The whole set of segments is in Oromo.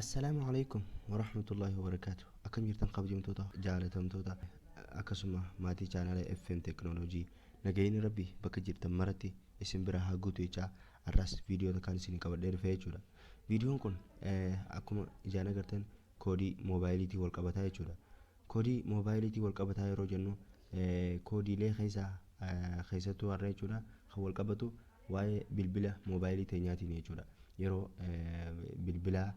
Assalaamu alaikum warahmatullaahi wabarakaatu. Akkam jirtan kabajamtoota, jaalatamtoota, akkasuma maatii chaanaala FM Teekinooloojii? Nagayini Rabbi bakka jirtan maratti isin bira haa guutu jechaa, har'as viidiyoo takkaan isin qabadhee dhufe jechuudha. Viidiyoon kun akkuma ijaan agartan koodii moobaayiliitiin wal qabataa jechuudha. Koodii moobaayiliitiin wal qabataa yeroo jennu, koodiilee keessaa keessattuu har'a jechuudha kan wal qabatu waa'ee bilbila moobaayilii teenyaatiin jechuudha. Yeroo bilbilaa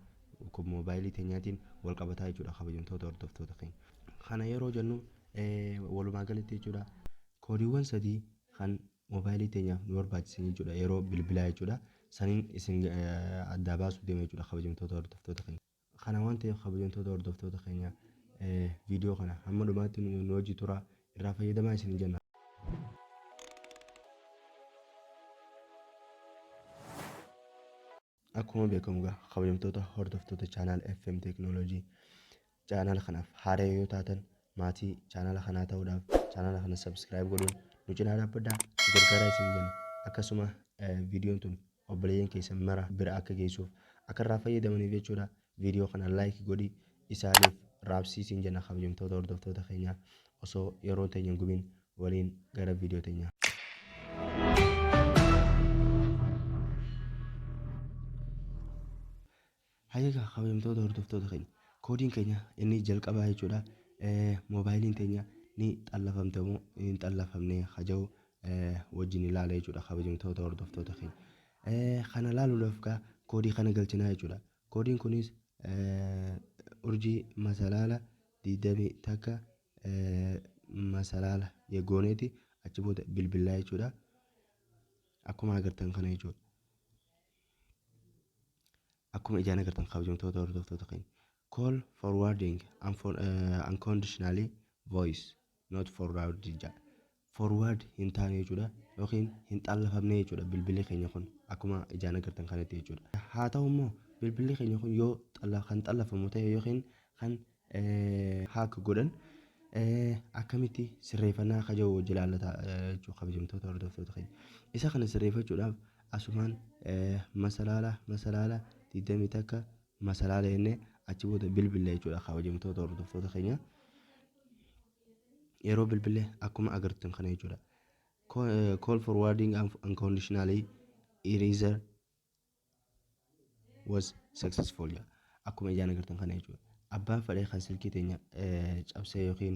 kun moobaayilii teenyaatiin wal qabataa jechuudha, kabajamtoota hordoftoota keenya. Kana yeroo jennu, walumaa galatti jechuudha, koodiiwwan sadii kan moobaayilii teenyaaf nu barbaachisan jechuudha, yeroo bilbilaa jechuudha. Saniin isin addaa baasuu deema jechuudha, kabajamtoota hordoftoota keenya. Kana waan ta'eef, kabajamtoota hordoftoota keenya, viidiyoo kana hamma dhumaatti nu hojii tura, irraa fayyadamaa isin jenna. Akkuma beekamu egaa, kabajamtoota hordoftoota chaanaal FM Teekinooloojii, chaanaala kanaaf haaraa yoo taatan, maatii chaanaala kanaa ta'uudhaaf chaanaala kana subscribe godhuun nu cinaa dhaabbadhaa, nu gargaaraa isin jenna. Akkasuma viidiyoon tun obboleeyyan keessan mara bira akka geessuuf, akka irraa fayyadamaniif jechuudha, viidiyoo kana like godhi isaaniif raabsiisiin jenna. Kabajamtoota hordoftoota keenya, osoo yeroo teenya hin gubin waliin gara viidiyoo teenyaa. Hayyeegaa, kabajamtoota hordoftoota keenya, koodiin keenya inni jalqabaa jechuudha, moobaayiliin teenya ni xallafamte moo hin xallafamne haja'u wajjin ilaala jechuudha, kabajamtoota hordoftoota keenya. Kana ilaaluudhaaf gaa koodii kana galchinaa jechuudha. Koodiin kunis urjii masalaala 21 masalaala gooneeti achi booda bilbilaa jechuudha. Akkuma agartan kana jechuudha. Akkuma ijaan agartan, kabajamtoota hordoftoota keenya, call forwarding unconditionally voice not forward jedha. Forward hin taane jechuudha, yookiin hin xallafamne jechuudha bilbilli keenya kun, akkuma ijaan agartan kanatti jechuudha. Haa ta'u immoo, bilbilli keenya kun yoo kan xallafamu ta'e yookiin kan hack godhan, akkamitti sirreeffannaa akka jiru wajji ilaallata jechuudha, kabajamtoota hordoftoota keenya. Isa kana sirreeffachuudhaaf asumaan masalaala masalaala 21 masalaala jennee achi booda bilbilla jechuudha, kabajamtoota hordoftoota keenya. Yeroo bilbille akkuma agartan kana jechuudha. Call forwarding unconditionally erasure was successful jedha. Akkuma ijaan agartan kana jechuudha. Abbaan fedhee kan silkii teenya cabsee yookiin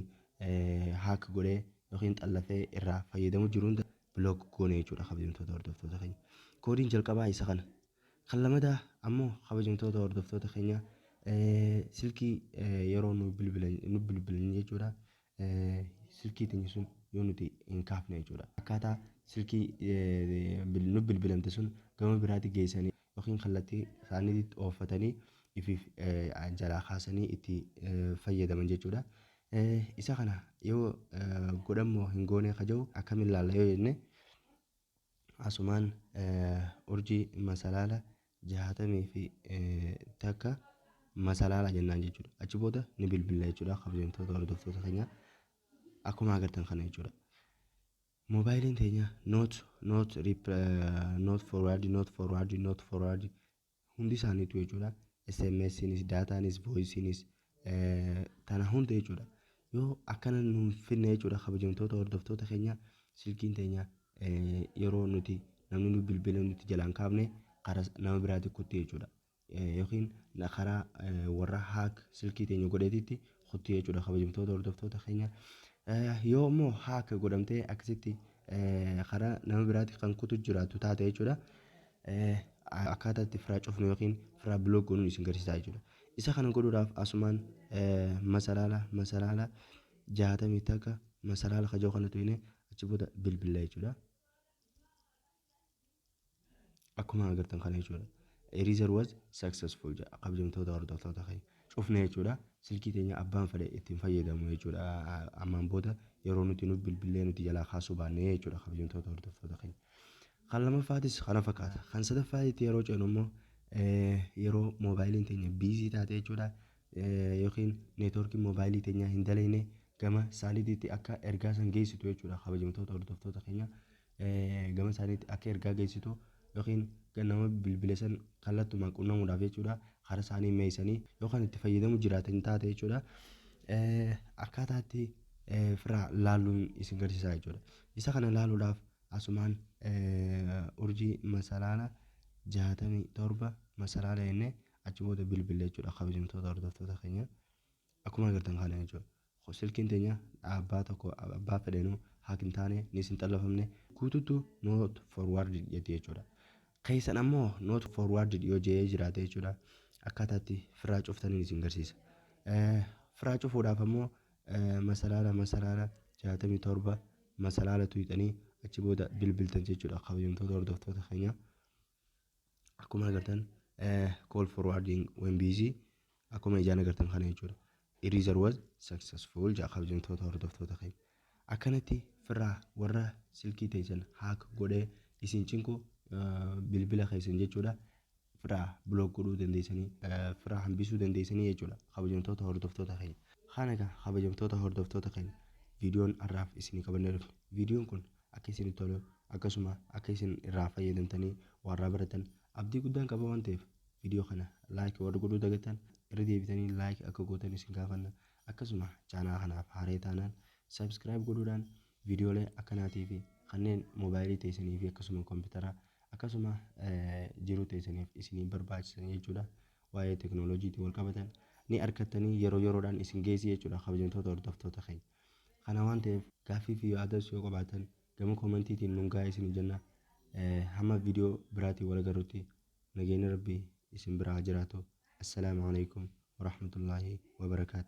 hack godhee yookiin xallafee irraa fayyadamu jiru hunda block goone jechuudha, kabajamtoota hordoftoota keenya. Koodiin jalqabaa isa kana. Kan lamadaa ammoo, kabajamtoota hordoftoota keenya, silkii yeroo nu bilbilan nu bilbilan jechuudha. Silkii teenya sun yoo nuti hin kaafne jechuudha. Akkaataa silkii nu bilbilamte sun gama biraatti geessanii yookiin kallattii isaaniitti ooffatanii ifiif jalaa kaasanii itti fayyadaman jechuudha. Isa kana yoo godhammoo hin goone ka jiru akkamiin ilaalla yoo jenne, asumaan urjii masalaala 61 masalaala jennaan jechuudha. Achi booda ni bilbilla jechuudha, kabajamtoota hordoftoota keenya, akkuma agartan kana jechuudha. Moobaayiliin teenya not not forward, not forward, not forward hundi isaaniitu jechuudha. SMSnis, daataanis, voiceiinis, tana hunda jechuudha. Yoo akkana nu finne jechuudha, kabajamtoota hordoftoota keenya, silkiin teenya yeroo nuti namni nu bilbila nuti jalaan kaafne karaa nama biraatti kutti jechuudha. Yookiin karaa warra hack silkii teenya godheetitti kutti jechuudha, kabajamtoota hordoftoota keenya. Yoo immoo hack godhamtee akkasitti karaa nama biraatti kan kutu jiraatu taate jechuudha. Akkaataa itti firaa cufnu yookiin firaa block goonuu isin garsiisaa jechuudha. Isa kana godhuudhaaf asumaan masalaala masalaala 61 masalaala kajoo kana tuyne achi booda bilbilla jechuudha. Akkuma agartan kana jechuudha. Erasure was successful jedha, kabajamtoota hordoftoota keenya. Cufne jechuudha. Silkii teenya abbaan fedhe ittiin fayyadamu jechuudha. Ammaan booda yeroo nuti nu bilbillee nuti jalaa kaasuu baannee jechuudha, kabajamtoota hordoftoota keenya. Kan lamaffaatis kana fakkaata. Kan sadaffaatti yeroo ceenu immoo, yeroo moobaayiliin teenya busy taate jechuudha. Yookiin neetwoorkiin moobaayilii teenyaa hin dalagne, gama isaaniitti akka ergaa san geessitu jechuudha, kabajamtoota hordoftoota keenya. Gama isaaniitti akka ergaa geessitu yookiin nama bilbile san kallattumaan qunnamuudhaaf jechuudha. Karaa isaanii meeysanii yookaan itti fayyadamu jiraatan taate jechuudha. Akkaataa itti firraa laalluun isin garsiisaa jechuudha. Isa kana laaluudhaaf asumaan urjii masalaala 67 masalaala jennee achi booda bilbilla jechuudha, kabajamtoota hordoftoota keenya. Akkuma agartan kana jechuudha. Silkiin teenya abbaa tokko abbaa fedhenuu hack hin taane, ni isin xallafamne, guutuutu not forwarded jetti jechuudha. Keessan ammoo not forwarded yoo jedhee jiraate jechuudha. Akkaataa itti firraa cuftaniin isin garsiisa. Firraa cufuudhaaf ammoo masalaala masalaala 67 masalaala tuqxanii achi booda bilbiltan jechuudha, kabajamtoota hordoftoota keenya. Akkuma agartan, call forwarding when busy, akkuma ijaan agartan kana jechuudha. Erasure was successful jedha, kabajamtoota hordoftoota keenya. Akkanatti firraa warra silkii teessan hack godhee isin cinqu bilbila keessan jechuudha. Firraa block godhuu dandeessanii, firraa hambisuu dandeessanii jechuudha, kabajamtoota hordoftoota keenya. Kana egaa, kabajamtoota hordoftoota keenya, viidiyoon har'aaf isinii qabannee dhufne. Viidiyoon kun akka isin tolu, akkasuma akka isin irraa fayyadamtanii warraa baratan abdii guddaan qaba waan ta'eef, viidiyoo kana like warri godhuu dagattan irra deebitanii like akka gootan isin gaafanna. Akkasuma channel kanaaf haaree taanaan subscribe godhuudhaan viidiyoolee akkanaatii fi kanneen moobaayilii teessanii fi akkasuma koompitara akkasuma jiruu teessaniif isinii barbaachisan jechuudha. Waa'ee teekinooloojiitiin wal qabatan ni argattanii yeroo yeroodhaan isin geessi jechuudha, kabajamtoota hordoftoota keenya. Kana waan ta'eef, gaaffii fi yaadas yoo qabaatan gama commentiitiin nuun gahaa isin jenna. Hamma viidiyoo biraatiin wal agarrutti nageenya Rabbii isin biraa jiraatu. Assalaamu alaikum warahmatullaahi wabarakaatu.